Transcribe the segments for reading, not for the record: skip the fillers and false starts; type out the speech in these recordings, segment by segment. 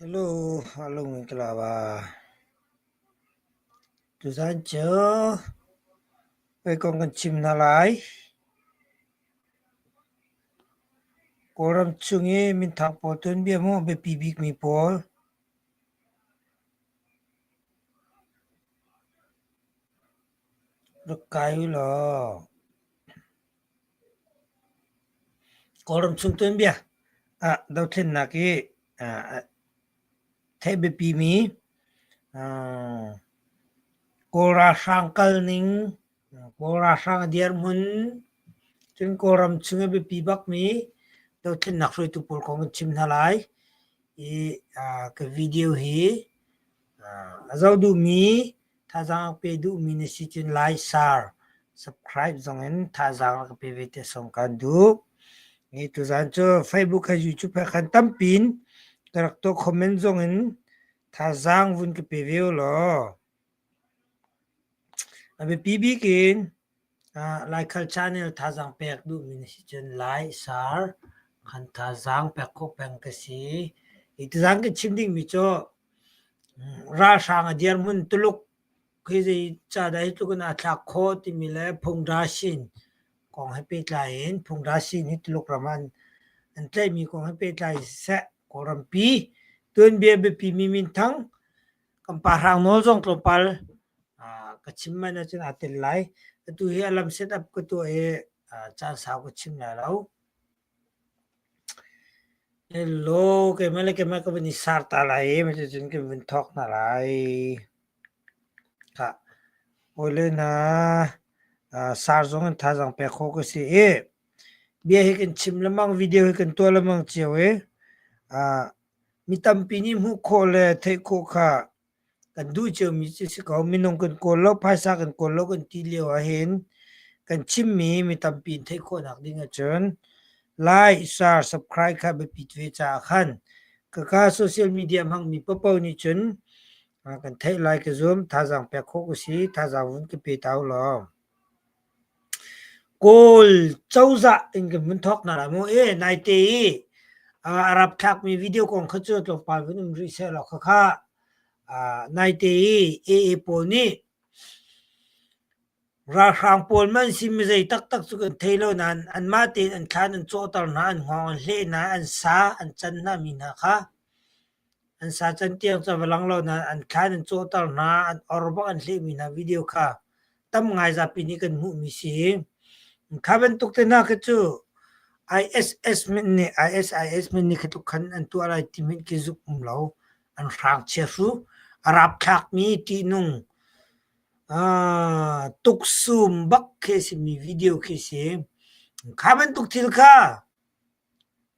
Hello,အားလုံးမင်္ဂလာပါ Tuzaan cu hawikom kan chim hna lai. Kawlram chung i minthang pawl tuanbia maw a biapi bikmi pawl. Rak kai u law. Kawlram chung tuanbia ah dothlennak i theih biapimi Kawl ralhrang kalning, Kawl ralhrang a dirhmun, cun Kawlram chung a biapi bakmi dothlennak hruaitu pawl kong kan chim hna lai. I ka video hi a zoh duhmi Thazaang a pe duhmi na si cun like, share, subscribe zongin thazaang rak ka pe ve te sawm kaan duh. Ni tuzaan cu Facebook he YouTube he khan tampiin ka rak tuah comment zongin thazaang vun ka pe ve u law. A biapi bik in Laikhal channel thazaang pek duhmi na si cun like, share khan thazaang pek khawh peng ka si. Hi tuzaan kan chim dingmi cu Ralhrang a dirhmun Tuluk hi zeicadah hi tluk in aa thlak khawh timi le Phungdasin kong he pehtlai in Phungdasin hi Tuluk ram ah an tlaihmi kong he pehtlai in siseh Kawlrampi tuanbia biapimi minthang kan pa Hrang Nawl zong tlawmpal ka chim manh ahcun aa tel lai. Atu hi a lam set up ka tuah i caan sau ka chim lai lo. Hello, keimah le keimah ka vun i sar ta lai i cucun kan vun thawk hna lai. Khah, hawile hna, sar zong in thazaang pek khawh ka si i bia hi kan chim lengmang, video hi kan tuah lengmang cio i mi tampi nih hmuh khawh le theih khawh kha Kan duh ciomi cu si ko. Minung kan kawl lo, phaisa kan kawl lo kan ti lio ahhin kan chimmi mi tampi in theih khawhnak ding ahcun like, share, subscribe kha biapit ve caah khan kaka social media hmangmi paohpaoh nih cun kan theih lai ka zum. Thazaang pek khawh ka si. Thazaang vun ka pe ta u law. Kawl cozah in kan vun thawk hna lai mu. E naite i a rap thlakmi video kong kha cu tlawmpal vun um rih sehlaw khakha naite i AA pawl nih ralhrang pawl man si mi zei taktak cu kan thei lo nain anmah tein an thlan an cawhter hna, an hngawng an hleh hna, an sa an can hna mi hna kha An sa can tiang cu a va lang lo nain an thlan an cawhter hna, an or bak an hlehmi hna video kha tam ngai zapi nih kan hmuhmi si. Kha bantuk te hna kha cu ISS hmanh nih ISIS hmanh nih kha tluk khan an tuah lai ti hmanh khi zumh um lo. An hrang chiahru. A rapthlakmi ṭihnung tuksum bak khi a simi video khi si. Kha bantuk thil kha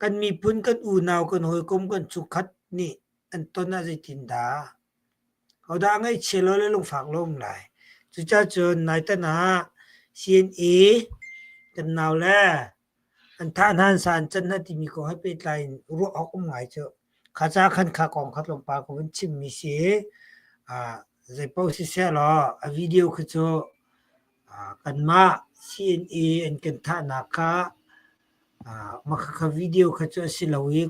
Kan miphun, kan unau, kan hawikom, kan chungkhat nih an ton ah zeitindah? Hodah a ngaihchia lo le lungfak lo um lai? Cucaah cun naitan ah CNA kan naule an thah hna, an sa an can hna timi kong he pehtlai in ruah awk um ngai cu. Kha ca khan kha kong kha tlawmpal ka vun chimmi si. Zeipaoh siseh law a video khi cu kanmah CNA an kan thahnak kha Mah khakha video kha cu a si lo i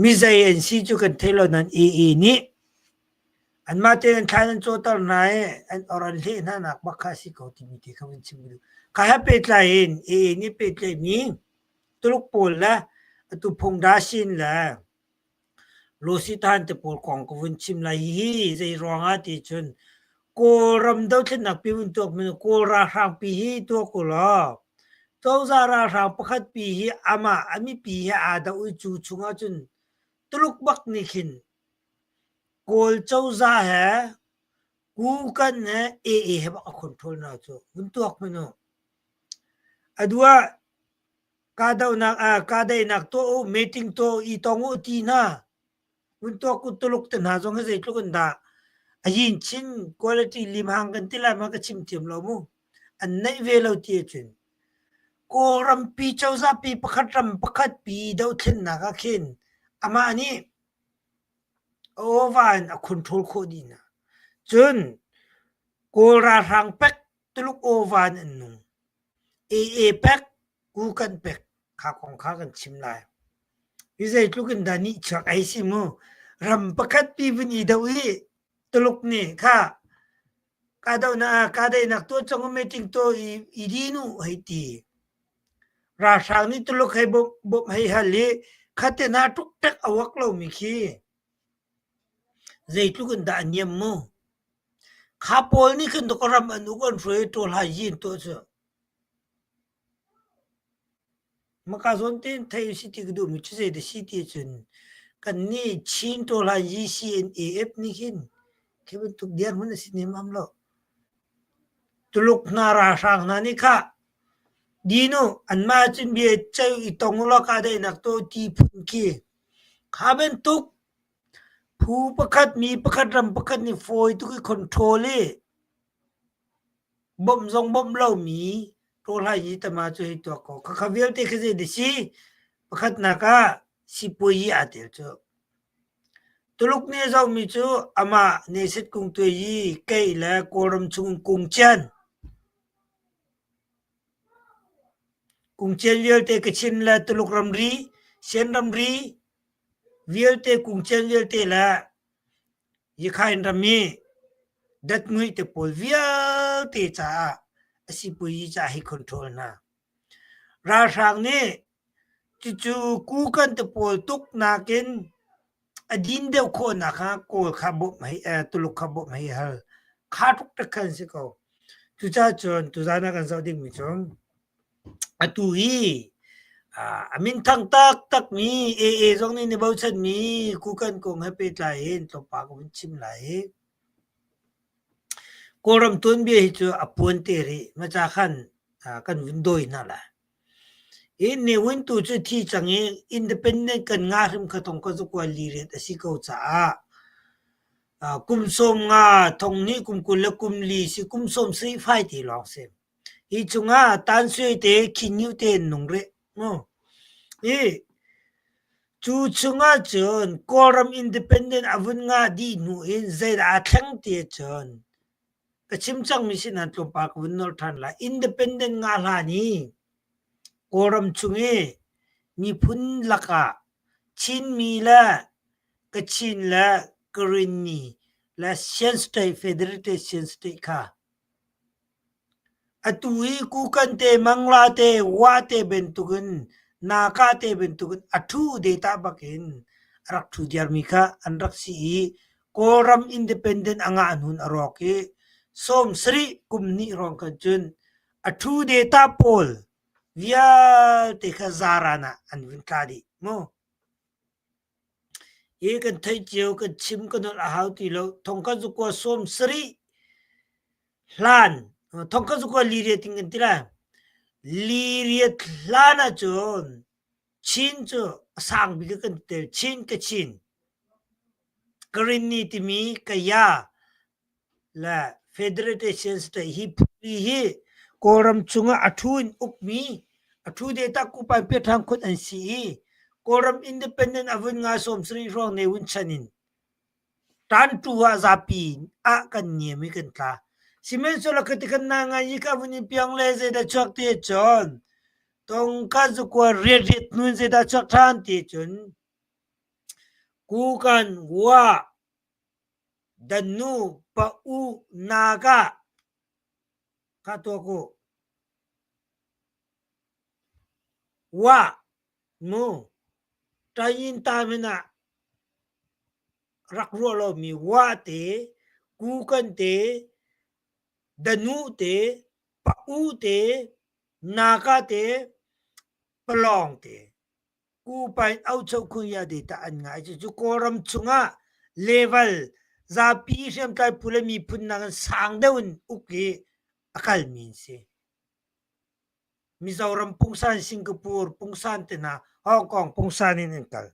mizei an si cu kan thei lo nain AA nih anmah tein an thlan an cawhter hna i an or an hleh hna nak bak kha a si ko timi te kha vun chim ka duh. Kha he pehtlai in AA nih pehtlaihmi Tuluk pawl le atu Phungdasin le Lawsitan te pawl kong ka vun chim lai. Hihi zei ruangah ti cun Kawlram dothlennak pi vun tuak men Kawl ralhrang pi hi tuak u law cozah ralhrang pakhat pi hi amah a mipi he aa doh i cu chungah cun Tuluk bak nih khin Kawl cozah he Kukan he AA he bak a control hna cu vun tuak men u. A duh ah Kahdohnak ah kahdaihnak tuah u, meeting tuah u, i tong u ti hna. Vun tuak u Tuluk te hna zong hi zeitluk in dah a yin chin quality limhang kan ti lai ma ka chim thiam lo mu. An neih ve lo ti ahcun Kawlrampi cozah pi pakhat ram pakhat pi dothlennak ah khin amah nih ova in a control khawh dih hna. Cun Kawl ralhrang pek Tuluk awva in an nung. AA pek, ku kan pek, kha kong kha kan chim lai. Hi zeitluk in dah nihchuak ai si mu. Ram pakhat pi vun i doh i Tuluk nih kha kahdohnak ah kahdaihnak tuah cang u meeting tuah i i din u hei ti. Ralhrang nih Tuluk hei bawmh bawmh hei hal i khate hna ṭukṭek a uak lomi khi zeitluk in dah a niam mu. Kha pawl nih khin tuk ram an uk an hruai i ṭawl hai yin tuah cu. Maka zawn tein theih usih ti ka duhmi cu zeidah a si ti ahcun kannih Chin Tawhlan GCNAF nih hin khi bantuk dirhmun a si nemmam lo. Tuluk hna ralhrang hna nih khah din uh anmah cun bia ceu i tong ulaw kahdaihnak tuah ti phun khi kha bantuk phu pakhat mi pakhat ram pakhat nih fawi tuk i control i Bawmh zong bawmh lomi rawlhai hi tama cu hei tuak ko. Khakha vialte khi zei dah si? Pakhatnak ah sipuayi aa tel cu. Tuluk nih a zohmi cu amah neset kung tuai i keih le Kawlram chung kungcian. Kungcian vialte Kachin le Tuluk ramri, Sian ramri vialte kungcian vialte le Yikhain ram i datmuih te pawl vialte caah a sipuazi caah hi control hna. Ralhrang nih cucu kukan te pawl tuk nakin a din deuh khawhnak kha Kawl kha bawmh hei Tuluk kha bawmh hei hal. Kha tuk tak khan si ko. Cucaah cun tuzaan ah kan zoh dingmi cu Atu hi a minthang taktakmi AA zong nih na bochanmi Kukan kong he pehtlai in tlawmpal ka vun chim lai. Kawlram tuanbia hi cu a puan te rih. Maca khan kan vun dawi hna lai. Hi Ne Win tu cu thi cang i independent kan ngah hrim kha thong ka zakua li riat a si ko caah kum sawm nga thong nih kum 20 le kum li si kum sawm sarih fai ti lawng si. Hi cungah tansuai te khinyu te an nung rih. Mu. I cu chungah cun Kawlram independent a vun ngah dih hnu in zeidah aa thleng ti ahcun ka chim cangmi si nain tlawmpal ka vun nolh ṭhan lai. Independent ngah hlan i Kawlram chung i miphun lakah Chinmi le Kachin le Karenni le Shan State Federated Shan State kha Atu hi Kukan te, Mangla te, Wa te bantukin Naka te bantukin a ṭhu data bakin a rak ṭhu diarmi kha an rak si i Kawlram independent a ngah hnun a rawk i 70 kum hnih hrawng khan cun a ṭhu data pawl vialte kha zaran ah an vun tla dih mu. Hi kan theih cio, kan chim, kan holh a hau ti lo. Thongkhat zakua 70 hlan, thongkhat zakua li riat in kan ti lai. Li riat hlan ahcun Chin cu a sang bik ah kan tel. Chin ka Chin. Karenni timi Kaya le Federation State hi phu hi Kawlram chungah a ṭhu in ukmi a ṭhu de tak kupai piaṭhang khut an si i Kawlram independent a vun nga 70 hrawng Ne Win chan in ṭanṭu ah zapi ah kan niam i kan tla. Sihmanhsehlaw khati kan na ngai i ka vun in piang le zeidah chuak ti cun tongka zukua riat riat hnu in zeidah chuak ṭhan ti cun kukan wa Dannu pa u naga kha tuak u. Wa mu ṭayin ta min ah rak ruah lomi wa te, kukan te, danu te, pa u te, naga te, palawng te. Kupain Aucho Khunya data an ngah i cucu Kawlram chungah level zapi hriamtlai phu le miphun nakin sang deuh in uk i a kalmi an si. Mizoram pungsan, Singapore pungsan te hna, Hong Kong pungsan in an kal.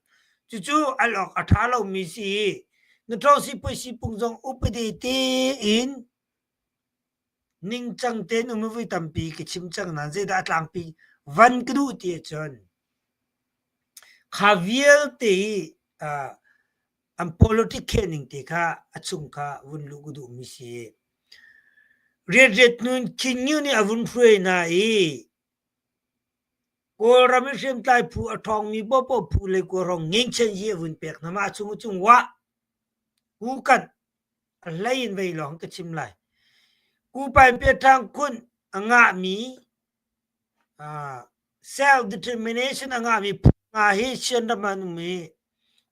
Cucu al awk a ṭha lomi si i na ṭawsi puaisi pung zong upadi tein ningcang tein um i voi tampi ka chim cang nain zeidah a tlangpi van ka duh ti ahcun kha vialte hi an politic khel ning te kha a chung kha vun luh ka duhmi si. Rianriat nun Khin Nyu nih a vun hruai hna i. Kawlram i hriamtlai phu a ṭhawngmi paohpaoh phu le kawlhrawng ngengchen hi a vun pek hna. Mah chung cung wah kukanh a hlei in vei lawng ka chim lai. Kupain piaṭhang khunh a ngahmi self determination a ngahmi phu nga hi Chinram ah an um i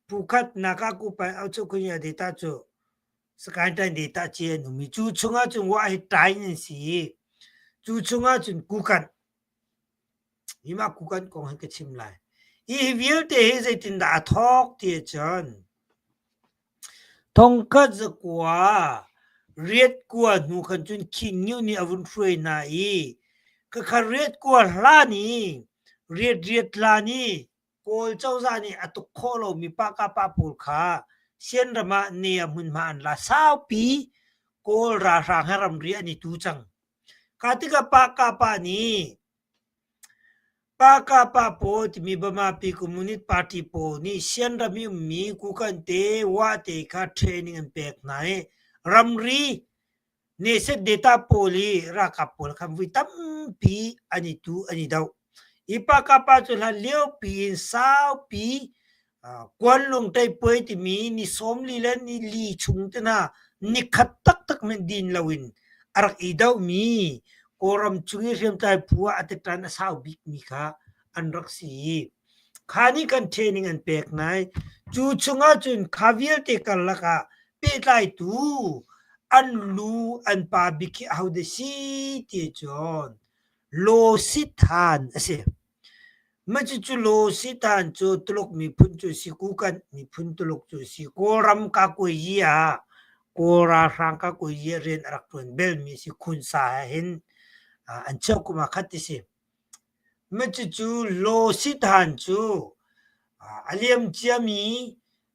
phu khat nak ah Kupain Auchukhunya data cu Sakaing ṭain data ci an um i cu chungah cun wah hi ṭain an si i cu chungah cun kukanh hi mah kukanh kong hi ka chim lai. Hi vialte hi zeitindah a thawk ti ahcun Thongkhat zakua riatkua hnu khan cun Khin Nyunt nih a vun hruai hna i khakha riatkua hlan i riat hlan i Kawl cozah nih a tuk khawh lomi pahkahpah pawl kha Sianram ah ne a hmunhma an la. Saupi Kawl ralhrang he ramri an i tu cang. Kha tikah pahkahpah nih Pakapa pawl timi Bamapi Communist Party pawl nih Sianram i ummi Kukan te, Wah te kha training an pek hna i ramri neset data pawl i ralkap pawl khan vui tampi an i tu an i doh. Hi Pakapa cu hlan liopi in saupi Kuanlung Ṭeipuai timi ni 40 le ni li chung te hna nikhat taktak hmanh din loin a rak i dohmi Kawlram chung i hriamtlai phu ah a teṭan a sau bikmi kha an rak si i kha nih kan training an pek nai. Cu chungah cun kha vialte karlak ah pehtlaitu an lu an pa bik hi ahodah si ti cun Law Sithan a si. Mah cucu law sitan cu Tuluk miphun cu a si, Kukan miphun Tuluk cu a si. Kawlram kakuayi ah Kawl ralhrang kakuayi ah rian a rak ṭuan belmi a si. Khunsa he hin an chiah kum ah khat ti si. Mah cucu law sitan cu a liam ciami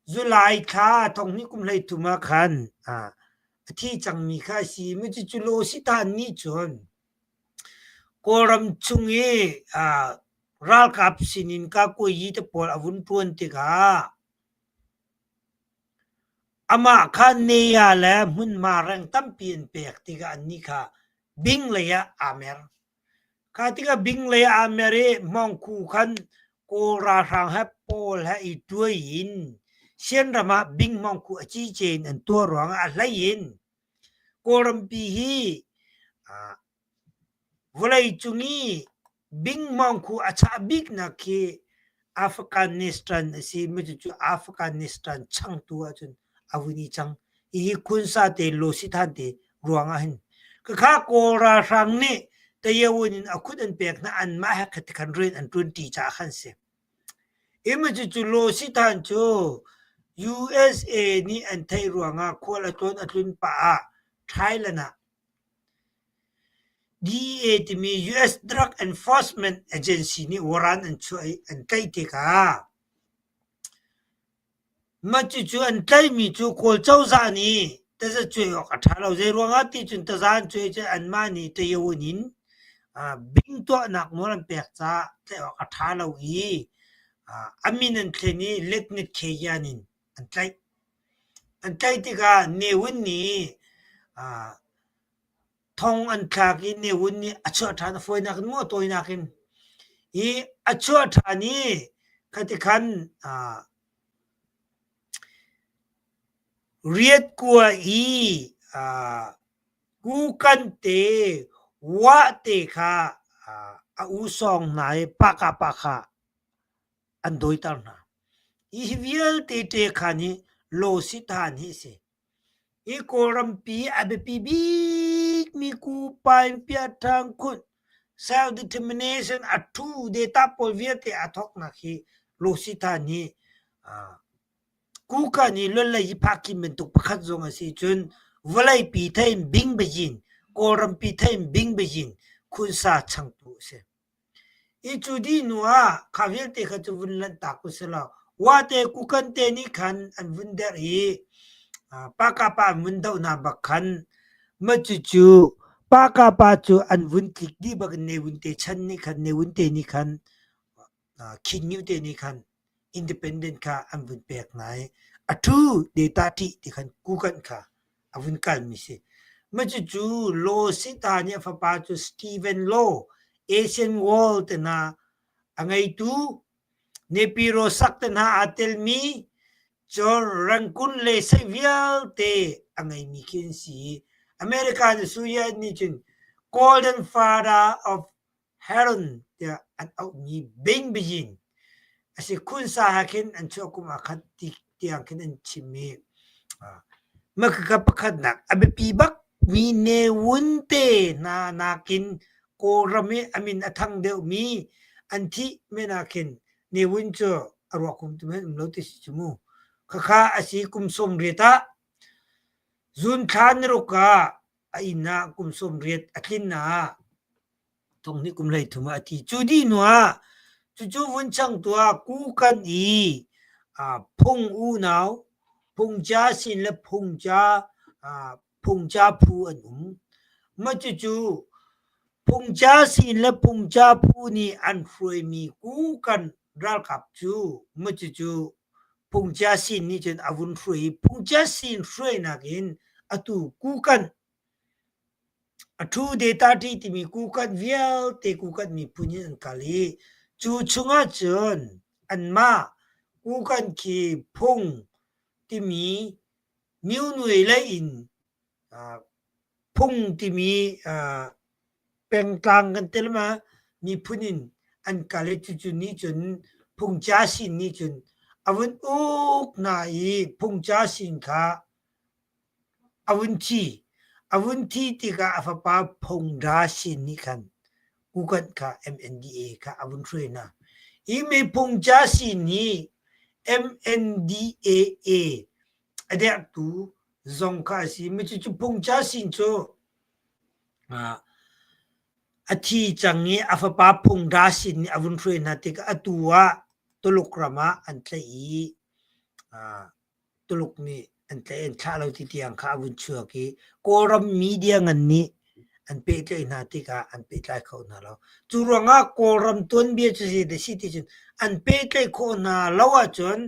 July thla thonghnih kum 13 ah khan a thi cangmi kha a si. Mah cucu law sitan nih cun Kawlram chung i ralkap sinin kakuayi te pawl a vun ṭuan tikah amah kha neya le hmunhma reng tampi an pek tikah annih kha bing lei ah aa mer. Kha tikah bing lei ah aa mer i hmawngkhu khan Kawl ralhrang he pawl he i ṭuai in Sianram ah bing hmawngkhu a cice in an tuah ruangah a hlei in Kawlrampi hi vawleicung i bingmawngkhu a chah biknak khi Afghanistan a si. Cucu Afghanistan changtu ahcun a vun i cang. Hihi Khunsa te Losithan te ruang ah hin. Khakha Kawl ralhrang nih Tayawun in a khut an pek hna anmah he khat khan rian an ṭuanṭi caah khan si. Cucu Losithan cu USA nih an theih ruangah khual a tlawn a tlun pah ah Thailand ah DEA timi US Drug Enforcement Agency nih warrant an chuah i an tlaih tikah mah cucu an tlaihmi cu Kawl cozah nih tazacuai awk a ṭha lo. Zeiruangah ti cun taza an cuai cu anmah nih Tayawun in bing tuahnak nawl an pek caah tlaih awk a ṭha lo i a min an thlen i Letnit Kheyan in an tlaih. An tlaih tikah Ne Win nih thong an thlak i Ne Win nih a chuah ṭhan a fawinak in maw a tawinak in i a chuah ṭhan i khati khan riat kua i kukan te wah te kha a u sawng hna i paka pa kha an dawiter hna. Hi vialte ṭe khan hi lawsithan hi a si. Hi Kawlrampi a biapi bikmi kupa in piaṭhang khunh self-determination a ṭhu data pawl vialte aa thawknak hi lawsithan hi kuka nih luanlei hi phakhin bantuk pakhat zong a si. Cun vawleipi thein bingbayin, Kawlrampi thein bingbayin khunsa changtu a si. Hi cu dih hnu ah kha vialte kha cu vun lanhtak u si law Wate kukan te nih khan an vun derh i Pakapa an vun doh hna bak khan mah cucu Pakapa cu an vun tlik dih bak in Ne Win te chan nih khan Ne Win te nih khan Khin Nyunt te nih khan independent kha an vun pek hna i a ṭhu data ṭih ti khan kukan kha a vun kalmi si. Mah cucu Law Sita nih a fapa cu Stephen Law, Asian World te hna A ngeitu Nepiro sak te hna aa telmi cun Rangoon le seh vialte a ngeimi khi an si i America nih Suya nih cun Golden Father of Heron tiah an auhmi Bing Beijing a si. Khunsa he khin an chuah kum aa khat ti tiang khin an chim i mah khakha pakhatnak a biapi bakmi Ne Win te hna nakin Kawlram i a min a thang deuhmi an thih men ah khin Ne Win cu a ruak kum tu men um lo ti si cu mu. Khakha a si kum 80 ah June thla niruk ah a inn ah kum 80 a tlin ah thong hnih kum 13 ah a thi. Cu dih hnu ah cucu vun changtu ah Kukan i phung unau Phungca sin le phungca phungca phu an um. Mah cucu phungca sin le phungca phu nih an hruaimi Kukan ralkap cu mah cucu phungca sin nih cun a vun hruai i phungca sin hruainak in atu Kukan A ṭhu data timi kukat vialte kukat miphun in an kal i cu chungah cun anmah kukan khi phung timi myonuai lei in phung timi pengtlang kan ti ma miphun in an kal i cucu nih cun phungcha sin nih cun a vun uk hna i phungcha sin kha A vun thi. A vun thi tikah a fapa Phongda Sin nih khan Kukanh kha MNDA kha a vun hruai hna. Hi Phongja Sin hi MNDAA a derhtu zong kha a si. Cucu Phongja Sin cu a thi cang i a fapa Phongda Sin nih a vun hruai hna tikah atu ah Tuluk ram ah an tlaih i Tuluk nih an tlaih an thlah lo ti tiang kha a vun chuak i Kawlram media ngan nih an pehtlaih hna tikah an pehtlai kho hna lo. Cu ruangah Kawlram tuanbia cu zei si ti cun an pehtlaih khawh hna lo ahcun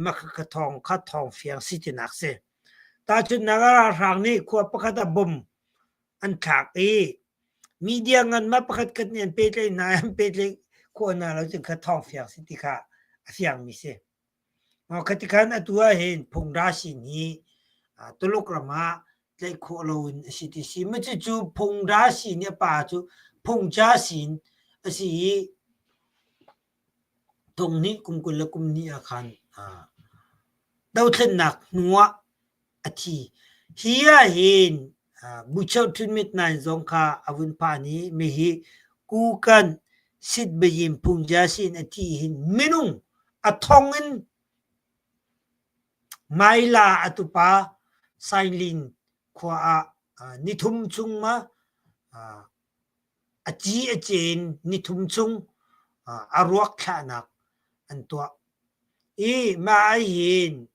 makhakha thawng kha thawng fiang si tinak si. Tahchunhnak ah ralhrang nih khua pakhat ah bom an thlak i media ngan ma pakhat khat nih an pehtlaih hna an pehtlaih khawh hna lo cun kha thawng fiang si ti kha a fiangmi si. Khatikhan atu ahhin phungra sin hi Tuluk ram ah tlaih khawh loin a si ti si. Cucu phungra sin i a pa cu phungcha sin a si i thonghnih kum 22 ah khan dothlennak hnu ah a thi. Hi ahhin Buchoh Htun Myit Naing zong kha a vun phan i mihi Kukan Sitbayin Phungja sin a thih hin minung a thong in Maila a tupa Sailin khua ah nithum chung ma a ci a cen nithum chung a ruak thlahnak an tuah. I mah ahhin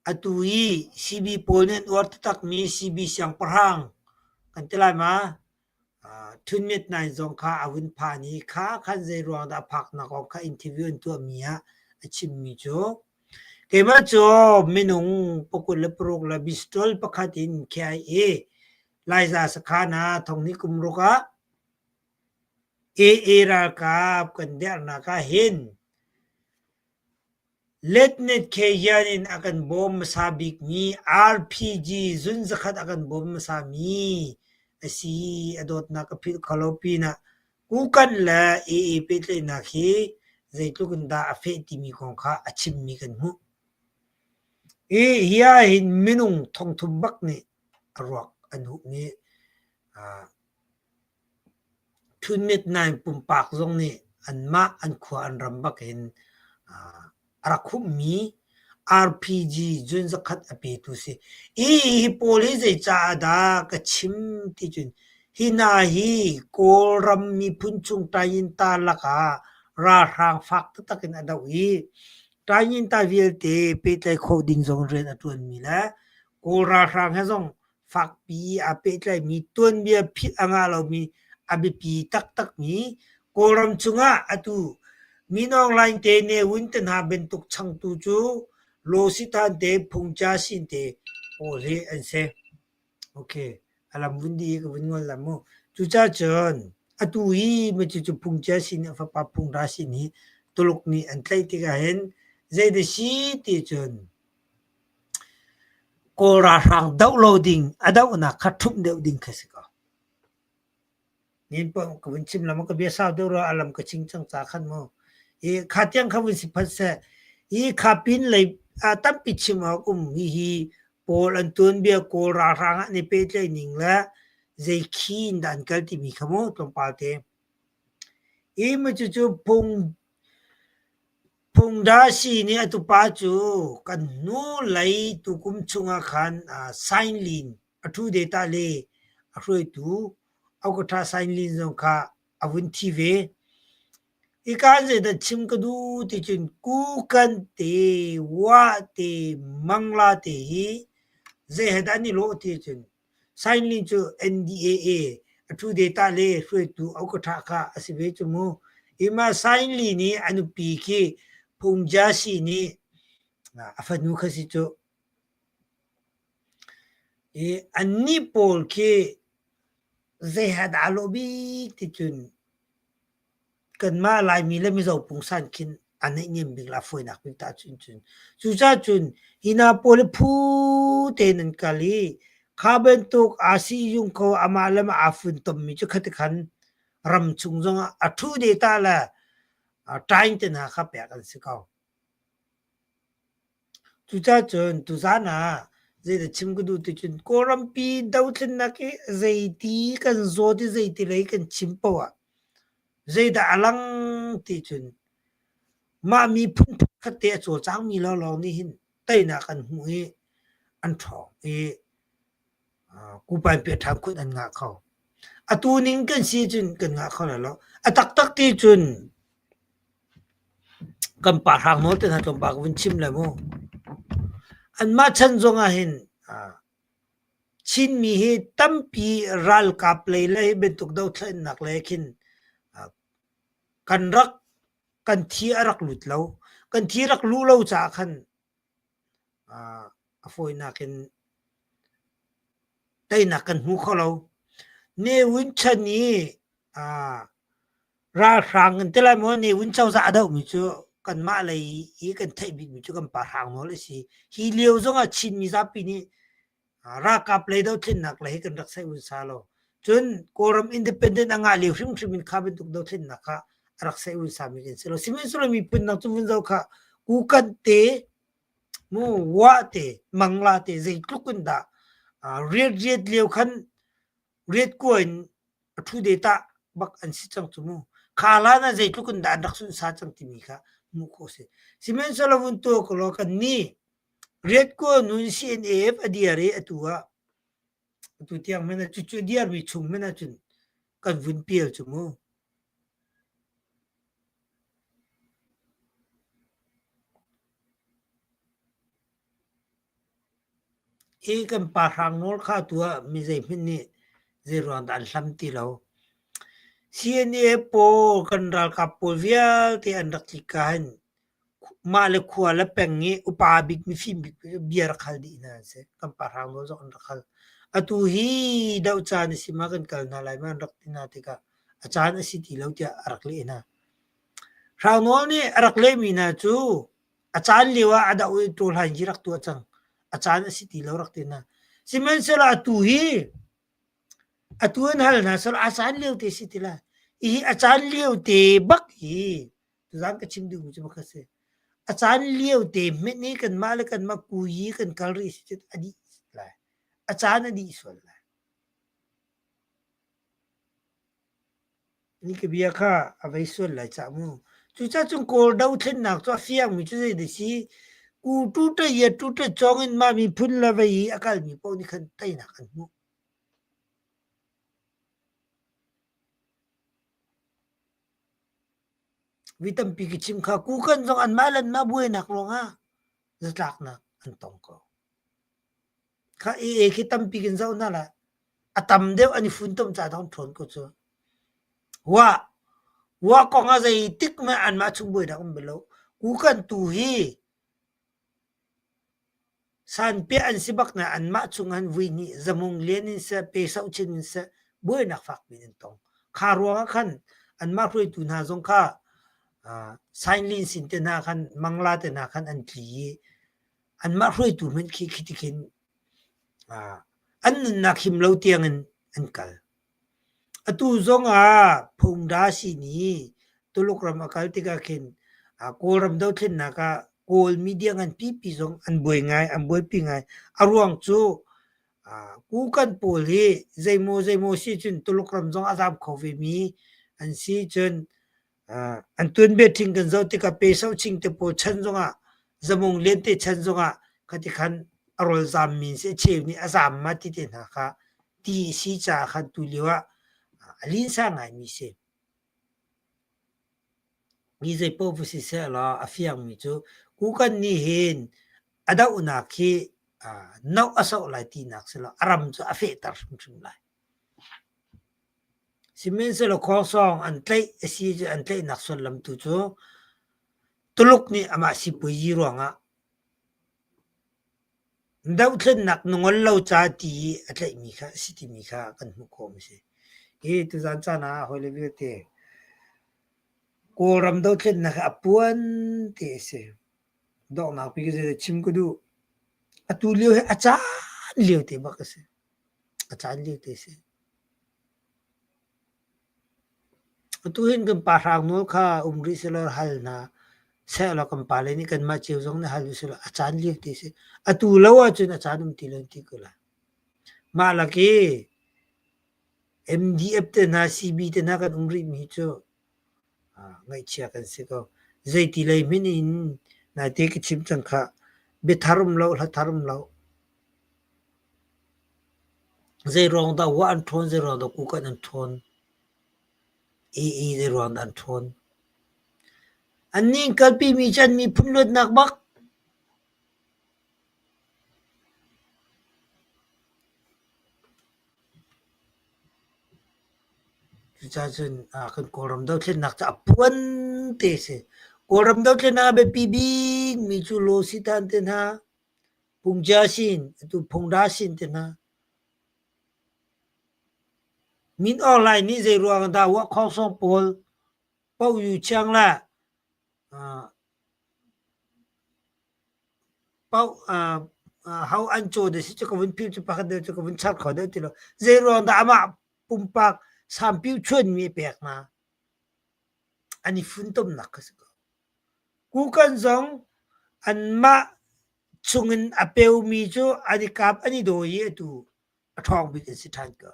Atu i CB pawl nih an uar taktakmi CB siangpahrang kan ti lai ma? Htun Myat Naing zong kha a vun phan i kha khan zeiruang dah a phaknak kong kha interview an tuahmi ah a chimmi cu keimah cu minung 26 le bistol pakhat in KIA Laiza sakhan ah thonghnih kum ruk ah AA ralkap kan dernak ah hin Letnet Kheyan in a kan bawm hmasa bikmi RPG zun zakhat a kan bawm hmasami a si. A dawtnak ka philh kho lo pinah Kukan le AA pehtlaihnak hi zeitluk in dah a feh timi kong kha a chimmi kan hmuh. Hi hi ahhin minung thongthum bak nih a ruak an huhmi Ṭhutmet nain pumpak zong nih anmah an khua an ram bakin a rak humhmi RPG zun zakhat a petu si. Hi hi pawl hi zeicaah dah ka chim ti cun hi hna hi Kawlram miphun chung Tainta lakah ralhrang fak taktak in a doh i Tainta vialte pehtlaih khawh ding zong rian a ṭuanmi le Kawl ralhrang he zong fakpi aa pehtlaimi tuanbia philh a ngah lomi a biapi taktakmi Kawlram chungah atu Min Aung Hlaing te Ne Win te hna bantuk changtu cu Law Sithan te Phungcha Sin te pawl hi an si. Okay, a lam vun dih i ka vun ngol lam mu. Cucaah cun. Atu hi cucu Phungcia sin a fapa Phungra sin hi Tuluk nih an tlaih tikah hin zeidah si ti cun Kawl ralhrang doh lo ding a dohnak kha ṭhumh deuh ding kha si ko. Nin paoh ka vun chim lam ka bia sau deuh rua a lam ka ching cang ca khan mu. I kha tiang kha vun si phat seh. I kha pin lei tampi chim awk um hi hi pawl an tuanbia Kawl ralhrang ah an i pehtlaih ning le zei khi in dah an kal timi kha mu tlawmpal te. I mu cucu phung Phungdasi nih a tupa cu kan hnu lei tukum chungah khan Sainlin a ṭhu data le a hruaitu Okatha Sainlin zong kha a vun thi ve. Hika ah zeidah chim ka duh ti cun Kukan te, Wah te, Mangla te hi zei he dah an i lawh ti cun Sainlin cu NDAA a ṭhu data le hruaitu Okatha kha a si ve cu mu. Hi mah Sainli nih a nupi khi Phungjasi nih a fanu kha si cu. I annih pawl khi zei he dah aa lawh bik ti cun kanmah Laimi le Mizo pungsan khin a naihniam bik le a fawinak bik tahcun cun cucaah cun hi hna pawl hi phu tein an kal i kha bantuk aa siyung kho amah le mah aa funtommi cu khati khan ram chung zongah a ṭhu data le ṭaing te hna kha pek an si ko. Cucaah cun tuzaan ah zeidah chim ka duh ti cun Kawlrampi dothlennak hi zeiti kan zawt i zeiti lei kan chim paoh ah zeidah a lang ti cun mah miphun pakhat te a cawlcangmi lawnglawng nih hin teinak an hmuh i an ṭhawng i kupan piah ṭhan khun an ngah kho. Atu ning kan si cun kan ngah kho lai lo. A taktak ti cun kan pa hrang nawl te hna tlawmpal ka vun chim lai mu. Anmah chan zong ah hin Chinmi hi tampi ralkap lei le hi bantuk dothlennak lei khin kan rak kan thi a rak lut lo. Kan thi rak luh lo caah khan a fawinak in teinak kan hmu kho lo. Ne Win chan i ralhrang kan ti lai maw Ne Win cozah a dohmi cu kanmah lei i kan theih bikmi cu kan pa hrang nawl a si. Hi lio zongah Chin mizapi nih ralkap lei dothlennak lei hi kan rak saih unsa lo. Cun Kawlram independent a ngah lio hrimhrim in kha bantuk dothlennak kha a rak saih unsa mi kan si lo. Sihmanhsehlaw miphun dang cu vun zoh kha Kukan te mu Wah te Mangla te zeitluk in dah riat riat lio khan riat kua in a ṭhu de tah bak an si cang cu mu. Kha hlan ah zeitluk in dah an rak sunhsa cang timi kha hmuh khawh a si. Sihmanhsehlaw vun tuah ko law kan nih riat kua nun CNAF a diar i atu ah atu tiang hmanh ah cucu a diarmi chung hmanh ahcun kan vun pial cu mu. Hi kan pa hrang nawl kha atu ah mi zeihmanh nih zeiruang dah an hlam ti lo. CNA pawl kan ralkap pawl vialte an rak tlik ka hin mah le khua le peng i upa bik mifim bik bia rak hal dih hna an si. Kan pa hrang nawl zong an rak hal. Atu hi doh caan a si ma kan kal hna lai ma an rak ti hna tikah a caan a si ti lo tiah a rak leh hna. Hrang Nawl nih a rak lehmi hna cu A caan lio ah a doh i ṭawlhain hi rak tuah cang. A caan a si ti lo rak ti hna. Sihmanhsehlaw atu hi atu an hal hna selaw a caan lio te si ti lai. Hihi a caan lio te bak hi tuzaan ka chim duhmi cu pakhat si. A caan lio te hmenh hi kanmah le kanmah kui kan kal rih si cun a dih lai. A caan a dih sual lai. Ni ka bia kha a vei sual lai cah mu. Cucaah cun Kawl dothlennak cu a fiangmi cu zeidah si? Ku ṭuṭa ia ṭuṭa cawng in mah miphun le vei i a kalmi paoh nih khan teinak an hmuh. Mi tampi ka chim kha kukan zong anmah le anmah buainak ruangah zatlaknak an tong ko. Kha AA khi tampi kan zoh hna lai. A tam deuh an i funtom ca dong ṭhawn ko cu. Wah! Wah kong ah zeitik hmanh anmah chung buainak um bal lo. Kukan tu hi sanpiah an si bak na anmah chung han vui hnih zamung lian in seh, pe soh chin in seh, buainak fak piin an tong. Kha ruangah khan anmah hruaitu hna zong kha Sainlin sin te hna khan Mangla te hna khan an tli i anmah hruaitu hmanh khi khi tikhin an nunnak him lo tiangin an kal. Atu zongah Phungda sihni Tuluk ram a kal tikah khin Kawlram dothlennak ah Kawl media ngan pipi zong an buai ngai, an buaipi ngai. A ruang cu Kukan pawl hi zeimaw zeimaw si cun Tuluk ram zong a zaam kho vemi an si. Cun an tuanbia ṭhing kan zoh tikah Peso Ching te pawl chan zongah Zamung Lian te chan zongah khati khan a rawlzaam mi an si. A cheu nih a zaam ma ti te hna kha ti a si caah khan tulio ah a linsa ngaimi si. Mi zeipaoh va si sehlaw a fiangmi cu Kukan nih hin a dohnak hi noh a soh lai tinak si lo, a ram cu a fehter hrimhrim lai. Sihmanhsehlaw khuangsawng an tlaih a si cu an tlaihnak sullam tu cu Tuluk nih amah sipuazi ruangah dohthlennak na ngol lo ca ti i a tlaihmi kha a si timi kha kan hmuh khawh a si. Hi tuzaan caan ah hawile vialte Kawlram dohthlennak hi a puan ti a si. Donghnak bik zeidah chim ka duh. Atu lio hi a caan lio te bak a si. A caan lio te a si. Atu hin kan pa hrang nawl kha um rih sehlaw hal hna sehlaw kan pale nih kanmah cio zong nih hal usih law a caan lio te a si. Atu lo ahcun a caan um ti lo an ti ko lai. Mah lak i MDF te hna CB te hna kan um rihmi cu ngaihchia kan si ko. Zeiti lei hmanh in naite ka chim cang khah. Biathar um lo, hla thar um lo. Zeiruang dah wa an ṭhawn, zeiruang dah kukan an ṭhawn, ii zeiruang dah an ṭhawn. Annih an kalpimi cu an miphun luatnak bak. Cucaah cun kan Kawlram dothlennak cu a puan te a si. Kawlram dothlennak a biapi bikmi cu Lawsitan te hna, Pungja sin, atu Phungda sin te hna. Min Aung Hlaing nih zeiruang dah Wah-khawngsawng pawl Poh Yu Chiang le Poh ho an caw deuh si cu ka vun philh cu pakhat deuh cu ka vun char kho deuh ti lo. Zeiruang dah amah pumpak sampiu chuanmi a pek hna? An i funtomnak kha si ko. Kukan zong anmah chungin a peumi cu an i kap an i dawi i atu a ṭhawng bik an si ṭhan ko.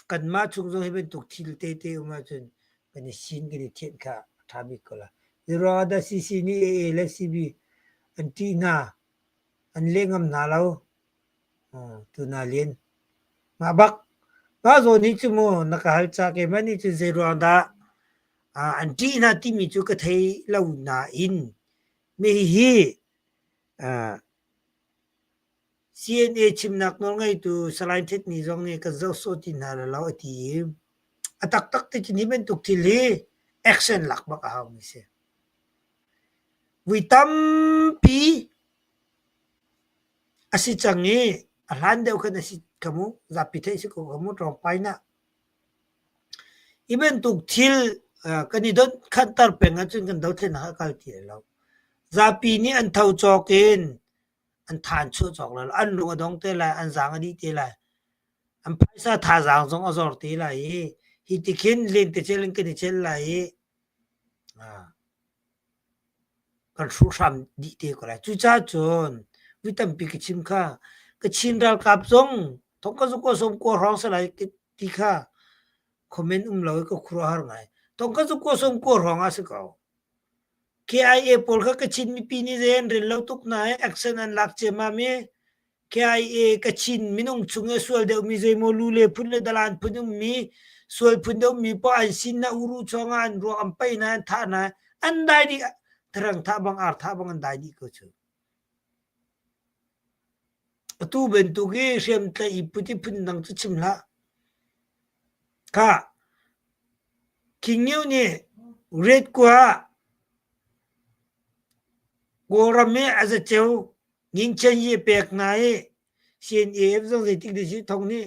Kanmah chung zong hi bantuk thil tete um ahcun kan i sin kan i thianh kha a ṭha bik ko lai. Zeiruangah dah CC nih AA le CB an ṭih hna, an leh ngam hna lo? Tuna lian. Mah bak, mah zawn hi cu mu na ka hal ca keimah nih cun zeiruang dah an ṭih hna timi cu ka thei lo nain mi hihi CNA chimnak nawlngeitu Salai Htet Ni zong nih kan zoh sawh ti hna lai lo a ti i a taktak ti cun hi bantuk thil hi action lak bak a haumi si. Vui tampi a si cang i a hlan deuh khan a si kha mu zapi theih si ko kha mu tlawngpai nah. Hi bantuk thil kan i donh khanhter peng ahcun kan dothlennak a kal ti lai lo. Zapi nih an tho cawk in an tha an chuah cawk lai lo. An lung a dong te lai, an zaang a dih te lai. An phaisa thazaang zong a zor te lai i hi ti khin lentecelh in kan i celh lai i kan hruhhram dih te ko lai. Cucaah cun voi tampi ka chim kha Kachin ralkap zong thong ka zuk sawm kua hrawng si lai ti kha comment um lo i ka khuaruahhar ngai. Thong ka zuk sawm kua hrawng ah si ko. KIA pawl kha Kachin mipi nih zei an rel lo tuk hna i action an lak ciammam i KIA Kachin minung chung i sual deuhmi zeimaw lu le phun le dalan phun ummi sual phun deuhmi poah an sin na uru chuangah an ruak an pei hna an thah hna an dai dih tharang thah bang ar thah bang an dai dih ko cu. Atu bantuk i hriamtlaih i put i phun dang cu chim hlah. Khah, King Nyu nih Red kua ah Kawlram i a zaceu Ngingchen hi a pek hna i CNAF zong zeitik dah si thong nih.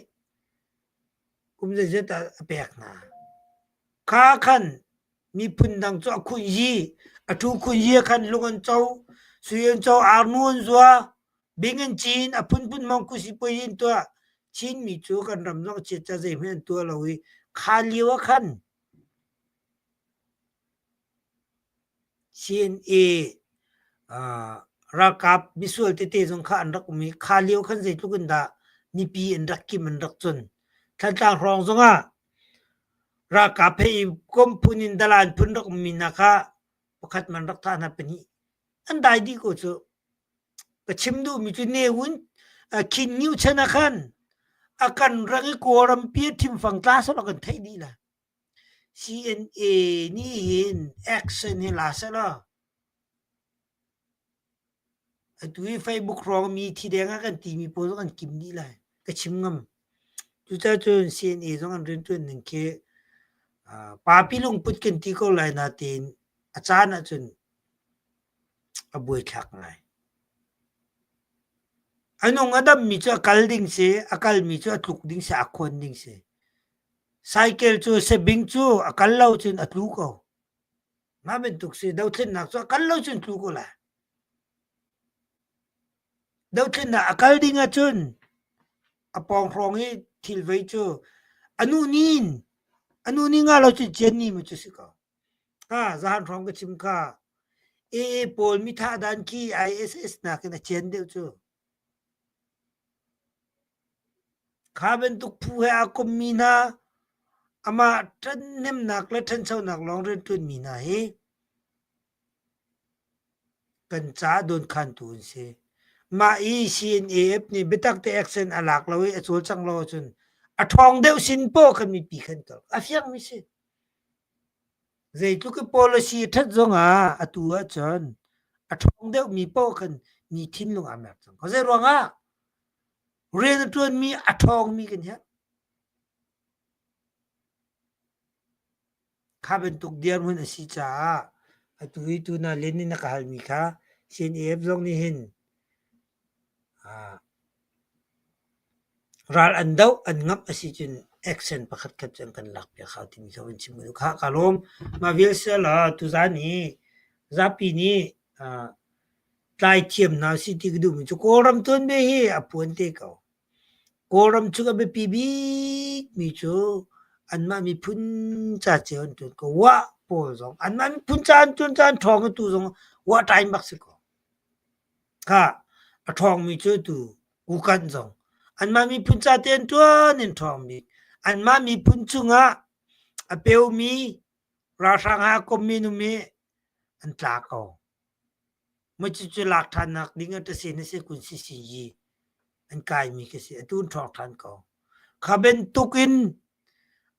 Kum zeizat ah a pek hna. Kha khan miphun dang cu a khunh yi, a ṭhu khunh yi khan lung an co, sui an co, arnu an zua, bing an cin, a phunphun mangku sipuai in tuah. Chinmi cu kan ram zong chiat ca zeihmanh an tuah lo i kha lio ah khan CNA ralkap misual tete zong kha an rak um i kha lio khan zeitluk in dah mipi an rak kim an rak cun. Thantlang hrawng zongah ralkap he i kom phun in dalan phun rak ummi hna kha pakhat man rak thah hna pahnih an dai dih ko cu. Ka chim duhmi cu Ne Win Khin Ngiu chan ah khan a kan rang i Kawlrampi a thimfang tla sawh kan theih dih lai. CNA nih hin action hi la sehlaw atu hi Facebook hrawng mi thi deng ah kan timi pawl zong an kim dih lai. Ka chim ngam. Cucaah cun CNA zong an rianṭuan ning khi papi lungput kan ti ko lai natein a caan ahcun a buaithlak ngai. A nung a dammi cu a kal ding si, a kalmi cu a tluk ding si, a khawn ding si. Saikel cu sabing cu a kal lo cun a tlu ko. Mah bantuk si dothlennak cu a kal lo cun tlu ko lai. Dothlennak a kal ding ahcun a pawng hrawng i thil vei cu a nu nin a nu ni nga lo cun cian ni mu cu si ko. Ka zahan hrawng ka chim kha AA pawl mithah dan khi ISS nakin a cian deuh cu. Kha bantuk phu he aa kommi hna, amah ṭhathnemnak le ṭhanchonak lawng rianṭuanmi hna hi kan caah dawnkhantu an si. Mah i CNAF nih biatak te action a lak lo i a cawlcangh lo ahcun a ṭhawng deuh sin poah khan mipi khan kal. A fiangmi si. Zeitluk i policy a ṭhat zongah atu ahcun a ṭhawng deuhmi paoh khan mi thinlung aa mer cang ko. Zeiruangah rian a ṭuanmi a ṭhawngmi kan herh. Kha bantuk dirhmun a si caah atu hi tuna len in na ka halmi kha CNAF zong nih hin Ral an doh, an ngamh a si cun action pakhat khat cu an kan lakpiak hau timi kha vun chim u. Khah kaa lawm. Mah vial siala tuzaan hi zapi nih tlai thiam hna usih ti ka duhmi cu Kawlram tuanbia hi a puan te ko. Kawlram chung a biapi bikmi cu anmah miphun ca cio an ṭuan ko. Wah pawl zong anmah miphun ca an ṭuan ca an ṭhawng i tu zong wah ṭaim bak si ko. Khah, a ṭhawngmi cu tu kukanh zong anmah miphun ca te an ṭuan in ṭhawng bik. Anmah miphun cungah a peumi ralhrang ah a kommi num hi an tla ko. Mah cucu lak ṭhannak ding ah ṭase na si kun CCG an kaimi ka si. Atu an ṭhawng ṭhan ko. Kha bantuk in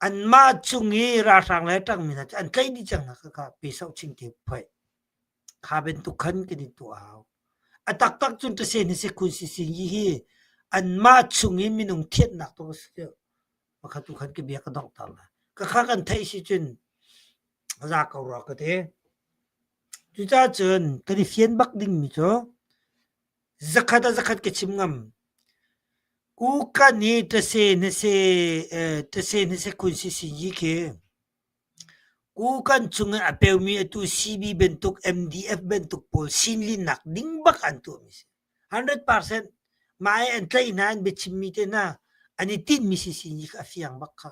anmah chung i ralhrang le ṭangmi hna cu an tlaih dih cang hna khakha pe soh ching te phoih. Kha bantuk khan kan i tuah a hau. A taktak cun ṭasen hi sekhun sising hi hi anmah chung i minung thianhnak tu a si deuh. Pakhat tu khan ka bia ka donghter lai. Ka kha kan theih si cun a za ko rua ka ti. Cucaah cun kan i fian bak dingmi cu zakhat ah zakhat ka chim ngam. Kukan hi ṭasen hi se ṭasen hi sekhun sising hi khi Kukan chung i a peumi atu CB bantuk MDF bantuk pawl sinlinnak ding bak an tuahmi si. 100% mah i an tlaih hna an biachimmi te hna an i tinhmi si si ni kha a fiang bak kha.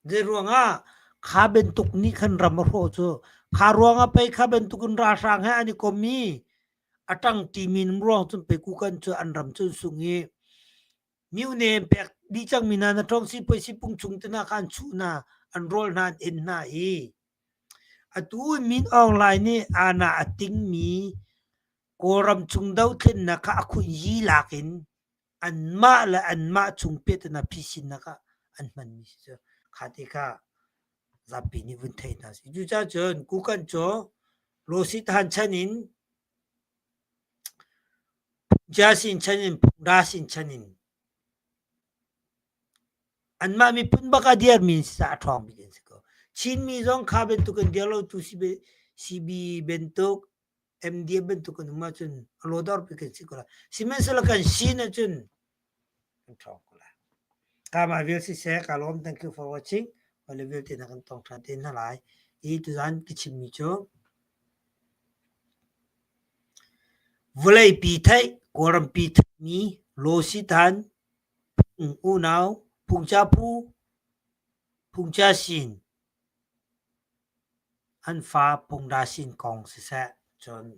Zei ruangah kha bantuk nih khan ram a hrawh cu kha ruangah pei kha bantuk in ralhrang he an i kom i a ṭang ṭimi ruang cun pei kukan cu an ram cu an sung i Myone pek dih cangmi hna na ṭawng sipuai sipung chung te hna kha an chuh hna, an rawl hna, an en hna i atu Min Aung Hlaing nih aana a tingmi Kawlram chung dothlennak kha a khunyi lak in anmah le anmah chung piahtana phisinnak ah an hmanmi si cu kha te kha zapi nih vun thei hna sih. Cucaah cun Kukan cu Lawsit Han chan in Phungchia sin chan in phungda sin chan in anmah miphun bak a dirmi an si caah a ṭhawng bik an si ko. Chinmi zong kha bantuk in dir lotu CB bantuk, MDF bantuk kan um ahcun a lawdar pi kan si ko lai. Sihmanhsehlaw kan sin ahcun kan ṭhawng ko lai. Ka mah vial siseh ka lawm. Thank you for watching. Wale vialte na kan tong ṭhan te hna lai. Hi tuzan ka chimmi cu vawleipi theih, Kawlrampi theihmi Lawsitan unau phungcha phu phungcha sin An fa Pungdasin kong siseh, cun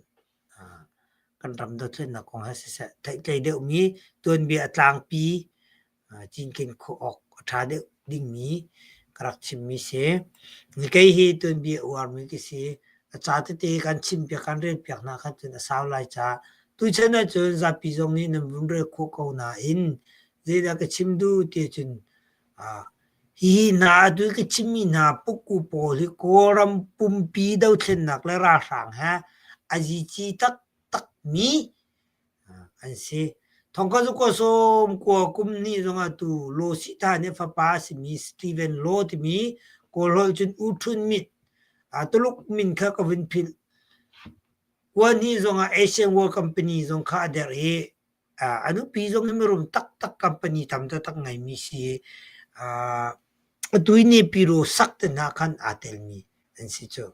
kan ram dothlennak kong he siseh, theihtlei deuhmi tuanbia a tlangpi cinken khawh awk a ṭha deuh dingmi ka rak chimmi si. Kei hi tuanbia a uarmi ka si. A ca tete kan chimpiak kan relpiak hna khan cun a sau lai caah tuchan ahcun zapi zong nih nan vun rel khawh ko nain zeidah ka chim duh ti ahcun Hihi hna atu i ka chimmi hna pukku pawl hi Kawlram pumpi dothlennak le ralhrang he a zici taktakmi an si. 1990 kum hnih zongah tu Law Sitha nih fapa a simi Steven Law timi Kawlholh cun U Htun Myint, Tuluk min kha ka vun philh. Kua hnih zongah Asian World Company zong kha a derh i A nupi zong hi mirum taktak company tam taktak ngeimi si i atu i Nepiro sak te hna khan aa telmi an si cu.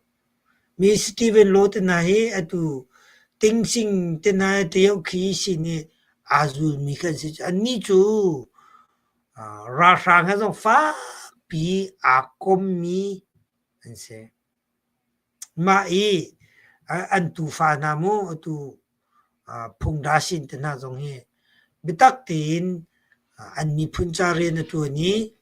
Mi Steven Law te hna hi atu Tingsing te hna Tayokhi sin i aa zulmi kan si cu. Annih cu ralhrang he zong fakpi aa kommi an si. Mah i an tufa hna mu atu phungdasin te hna zong hi biatak tein an miphun ca rian a ṭuan i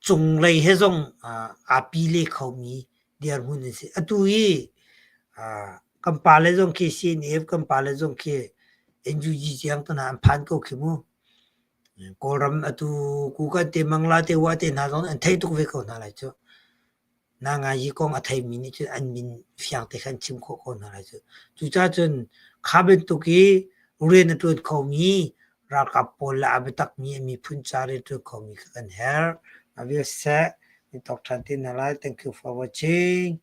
cunglei he zong aa pile khomi dirhmun an si. Atu i kan pale zong khi CNF kan pale zong khi NUG tiang te hna an phan ko khi mu. Kawlram atu Kukan te Mangla te Wa te hna zong an theih tuk ve ko hna lai cu. Nangayi kong a theimi nih cun an min fiang te khan chim khawh ko hna lai cu. Cucaah cun kha bantuk i rian a ṭuan khomi ralkap pawl le a biatakmi a miphun ca rian ṭuan khomi kha kan herh. Mah vial siseh, ni tawk ṭhan te hna lai. Thank you for watching.